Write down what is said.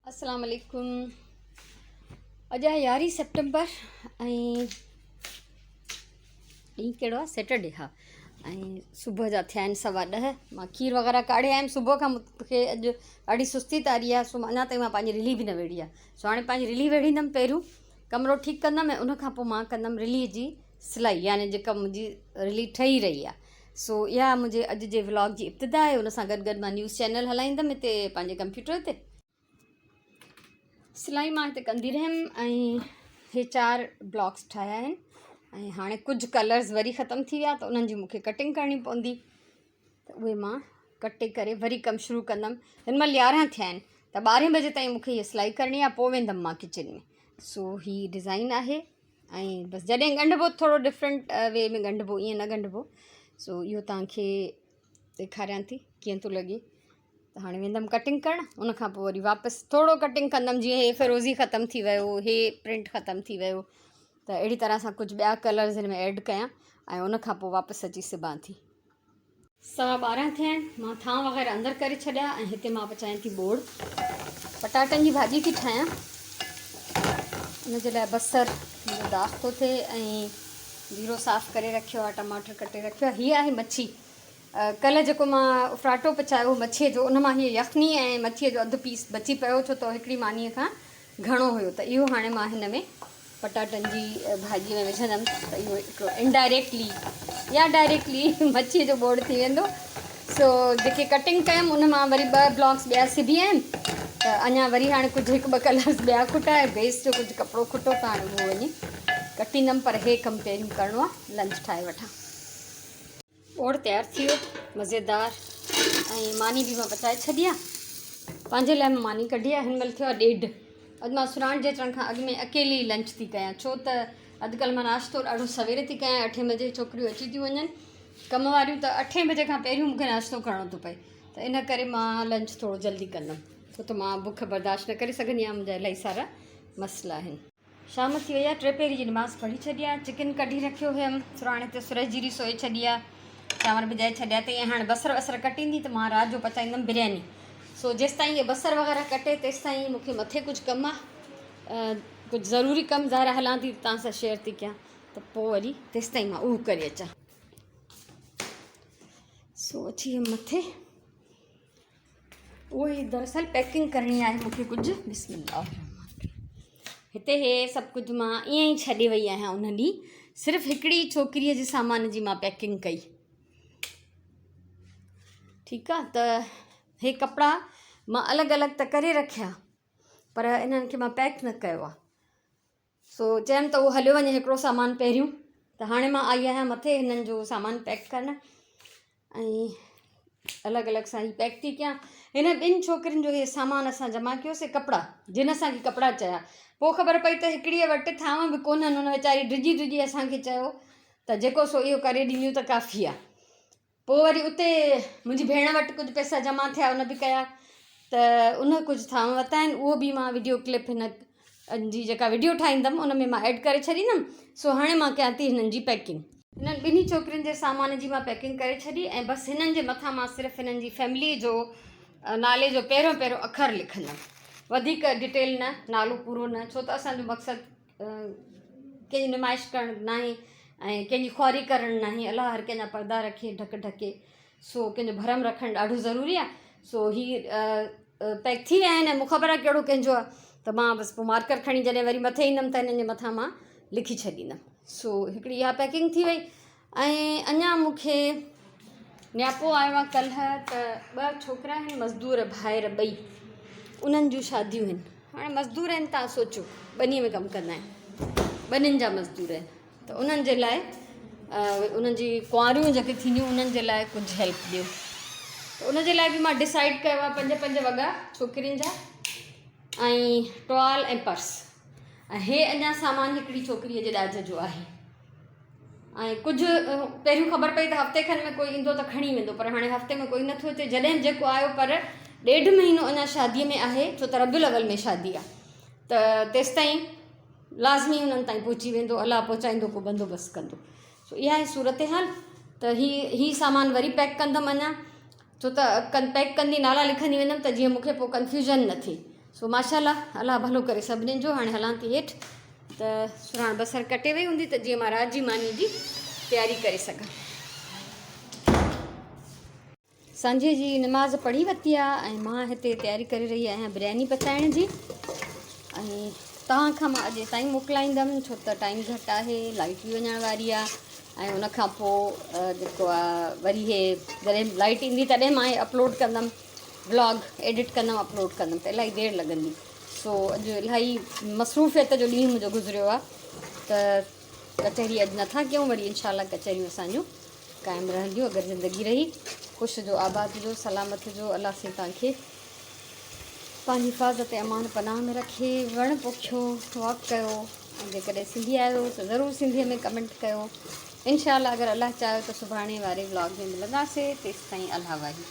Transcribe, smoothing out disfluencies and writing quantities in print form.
السلام عليڪم اڄ آهي يارهين سيپٽمبر ۽ ڏينهن ڪهڙو آهي سيٽرڊي ها ۽ صبح جا ٿيا آهن 10:15. مان کير وغيره ڪاڙهي آيم صبح کان مونکي اڄ ڏاڍي سستي تاري آهي، سو اڃا تائين مان پنهنجي رلي به نه ويڙهي آهي. سو هاڻي پنهنجي رلي ويڙهيندم، پهريون ڪمرو ٺيڪ ڪندم ۽ ان کان پوء مان ڪندم رلي جي سلائي، يعني جيڪا منهنجي رلي ٺهي رهي آهي. سو اها منهنجي اڄ جي ولاگ جي ابتدا آهي. ان سان گڏ گڏ مان نيوز چينل هلائيندم هتي پنهنجي ڪمپيوٽر تي. سلائي مان هتي ڪندي رهيم ۽ هي 4 بلاڪس ٺاهيا آهن ۽ هاڻي ڪجهه ڪلرز وري ختم ٿي ويا ته انهن جي مونکي ڪٽنگ ڪرڻي پوندي، ته اهي مان ڪٽي ڪري وري ڪم شروع ڪندم. هن مهل 11 ٿيا آهن ته 12 بجي تائين مونکي هيء سلائي ڪرڻي آهي، پوء ويندم مان ڪچن ۾. سو هي ڊزائن آهي ۽ بس جڏهن ڳنڍبو ٿورو ڊفرنٽ وي ۾ ڳنڍبو، ائين نه ڳنڍبو. سو اهو توهان کي ڏيکاريان ٿي ڪيئن ٿو لڳي. ته هاڻي ويندم ڪٽنگ ڪرڻ، ان کان پوء وري واپس ٿورو ڪٽنگ ڪندم، جيئن هي فيروزي ختم ٿي ويو، هي پرنٽ ختم ٿي ويو، ته اهڙي طرح سان ڪجهه ٻيا ڪلرز هن ۾ ايڊ ڪيان ۽ ان کان پوء واپس اچي سبان ٿي. 12:15 ٿيا آهن، مان ٿانء وغيره اندر ڪري ڇڏيا ۽ هتي مان پچايان ٿي ٻوڙ، پٽاٽن جي ڀاڄي ٿي ٺاهيان. ان جي لاء بصر منهنجو داغ ٿو ٿئي ۽ جيرو صاف ڪري رکيو آهي، ٽماٽر ڪٽي رکيو آهي. هيء آهي مڇي، ڪلهه جيڪو مان اڦراٽو پچايو هو مڇيء جو، ان مان هيء يخني ۽ مڇيء جو اڌ پيس بچي پيو، ڇو ته هڪڙي مانيء کان گهڻو هيو، ته اهو هاڻي مان هن ۾ پٽاٽن جي ڀاڄيء ۾ وجهندم، ته اهو هڪڙو انڊائريڪٽلي يا ڊائريڪٽلي مڇيء جو ٻوڙ ٿي ويندو. سو جيڪي ڪٽنگ ڪيم ان مان وري ٻه بلاڪس ٻيا سبي آيم، ته اڃا وري هاڻي ڪجهه هڪ ٻه ڪلرس ٻيا کٽا ۽ بيس جو ڪجهه ڪپڙو کٽو، ته هاڻي اهو وڃي ڪٽيندم، پر هي ڪم پهريون ڪرڻو آهي، لنچ ٺاهي وٺان. ٻوڙ تيار ٿي ويو مزيدار ۽ ماني به مان پچائي ڇڏي آ. پنهنجي لاء مان ماني ڪڍي آ. هن مهل ٿيو آ 1:30. اڄ مان سراڻ جي اچڻ کان اڳ ۾ اڪيلي لنچ ٿي ڪيان، ڇو ته اڄڪلهه مان ناشتو ڏاڍو سوير ٿي ڪيان. 8 بجي ڇوڪريون اچي ٿيون وڃن ڪم واريون، ته 8 بجي کان پهريون مونکي ناشتو ڪرڻو ٿو پئي، ته ان ڪري مان لنچ ٿورو جلدي ڪندم، ڇو ته مان بک برداشت نه ڪري سگهندي آهيان، منهنجا الاهي سارا مسئلا آهن. شام ٿي وئي آ، ٽي پهري جي نماز پڙهي ڇڏي آ، چڪن ڪڍي رکيو هيم، سراڻي تي سرهه جيري سوئي ڇڏي آ، چانور ڀڄائي ڇڏيا اٿئي ۽ هاڻي بصر وصر ڪٽيندي ته مان رات جو پچائيندم برياني. سو جيستائين اهي بصر وغيره ڪٽي تيستائين مون کي مٿي ڪجهه ڪم آ، ڪجهه ضروري ڪم، ظاهر آ هلان ٿي ته توهان سان شيئر ٿي ڪيان، ته پوء وري تيستائين مان اهو ڪري اچان. سو اچي ويم مٿي. اهو ئي دراصل پيڪنگ ڪرڻي آهي مونکي ڪجهه. بسم الله الرحمن الرحيم. هتي هي سڀ ڪجهه مان ائين ئي ڇڏي وئي آهيان. ان ڏينهن صرف هڪڙي ڇوڪريء جي سامان جي مان پيڪنگ ڪئي. ٺيڪ آ، ته هي ڪپڙا مان الڳ الڳ ته ڪري رکيا، پر انهن کي مان پيڪ نه ڪيو آ. سو چيم ته اهو هليو وڃي هڪڙو سامان پهريون. ته هاڻي مان آئي آهيان مٿي هنن جو سامان پيڪ ڪرڻ ۽ الڳ الڳ سان هي پيڪ ٿي ڪيان. هن ٻن ڇوڪرين جو هي سامان اسان جمع ڪيوسي، ڪپڙا، جن اسان کي ڪپڙا چيا. پوء خبر پئي ته هڪڙيء وٽ ٿانو به ڪونهن. هن ويچاري ڊڄي ڊڄي اسان کي چيو ته جيڪو سو اهو ڪري ڏينديون ته ڪافي آهي. پوء وري اتي منهنجي ڀيڻ وٽ ڪجهه پئسا جمع ٿيا، ان به ڪيا ته ان ڪجهه ٿانو ورتا آهن. اهو به مان وڊيو ڪلپ هن جي جيڪا وڊيو ٺاهيندم ان ۾ مان ايڊ ڪري ڇڏيندم. سو هاڻي مان ڪيان ٿي هنن جي پيڪنگ. هنن ٻنهي ڇوڪرين جي سامان جي مان پيڪنگ ڪري ڇڏي ۽ بس هنن جي مٿان مان صرف هنن جي فيملي جو نالي جو پهريون پهريون اکر لکندم، وڌيڪ ڊيٽيل نه، نالو پورو نه، ڇو ته اسان جو مقصد ڪنهن جي نمائش ڪرڻ ناهي ۽ ڪنهن جي خواري ڪرڻ ناهي. الله هر ڪنهن جا پردا رکي، ڍڪ ڍڪي. سو ڪنهن جو ڀرم رکڻ ڏاڍو ضروري آهي. سو هي پيڪ ٿي ويا آهن ۽ مون خبر آهي ڪهڙو ڪنهن جو آهي، ته مان بس پوء مارڪر کڻي جڏهن وري مٿي ايندم ته هنن جي مٿان مان لکي ڇڏيندم. سو هڪڙي اها پيڪنگ ٿي وئي ۽ اڃا مون کي نياپو آيو آهي ڪلهه ته ٻه ڇوڪرا آهن مزدور ڀائر ٻئي، انهن جون شاديون آهن. هاڻي مزدور آهن، تان سوچو ٻنيء ۾ ڪم ڪندا آهن، ٻنين جا مزدور آهن، ته انهن جي لاء انهن جي ڪنواريون جيڪي ٿينديون انهن جي لاء ڪجهه هيلپ ڏيو. ته ان جي لاء به مان ڊسائيڊ ڪيو آهي پنج پنج وڳا ڇوڪرين جا ۽ ٽوال ۽ پرس ۽ هي اڃا سامان هڪڙي ڇوڪريء جي ڏاج جو آهي. ۽ ڪجهه پهريون خبر پئي ته هفتي کن ۾ ڪوئي ايندو ته کڻي ويندو، پر هاڻي هفتي ۾ ڪوئي نٿو اچي. جڏهن به جيڪو آيو، پر ڏيڍ مهينو اڃا شاديء ۾ آهي، ڇو ته ربيع الاول ۾ شادي آهي، ته تيستائين لازمي انهن تائين پهچي ويندو، الله پهچائيندو، ڪو بندوبست ڪندو. سو اها آهي صورتحال. ته هي هي سامان وري پيڪ ڪندم اڃا، ڇو ته پيڪ ڪندي نالا لکندي ويندم ته جيئن مون کي پوء ڪنفيوزن نه ٿئي. سو ماشاء الله الله ڀلو ڪري سڀنين جو. هاڻي هلان ٿي هيٺ ته سرهاڻ بصر ڪٽي وئي هوندي ته جيئن مان رات جي ماني جي تياري ڪري سگهان. سانجهي جي نماز پڙهي ورتي آ ۽ مان هتي تياري ڪري رهي آهيان برياني پچائڻ جي ۽ توهان کان مان اڄ تائين موڪلائيندم ڇو ته ٽائيم گهٽ آهي لائٽ به وڃڻ واري آ ۽ ان کان پوء جيڪو آ وري هي جڏهن لائٽ ايندي تڏهن مان هي اپلوڊ ڪندم ولاگ ايڊٽ ڪندم اپلوڊ ڪندم ته الاهي دير لڳندي سو اڄ الاهي مصروفيت جو ڏينهن منهنجو گذريو آ ته ڪچهري اڄ نٿا ڪيون وري انشاء الله ڪچهريون اسانجون قائم رهنديون اگر زندگي رهي. خوش هجو آباد هجو سلامت هجو الله سائين توهان کي پنهنجي حفاظت ۽ امان پناهه ۾ رکي وڻ پوکيو واڪ ڪيو ۽ جيڪڏهن سنڌي آهيو ته ضرور سنڌي ۾ ڪمينٽ ڪيو انشاء الله اگر الله چاهيو ته سڀاڻي واري ولاگ ۾ ملنداسي تيستائين الله واهي.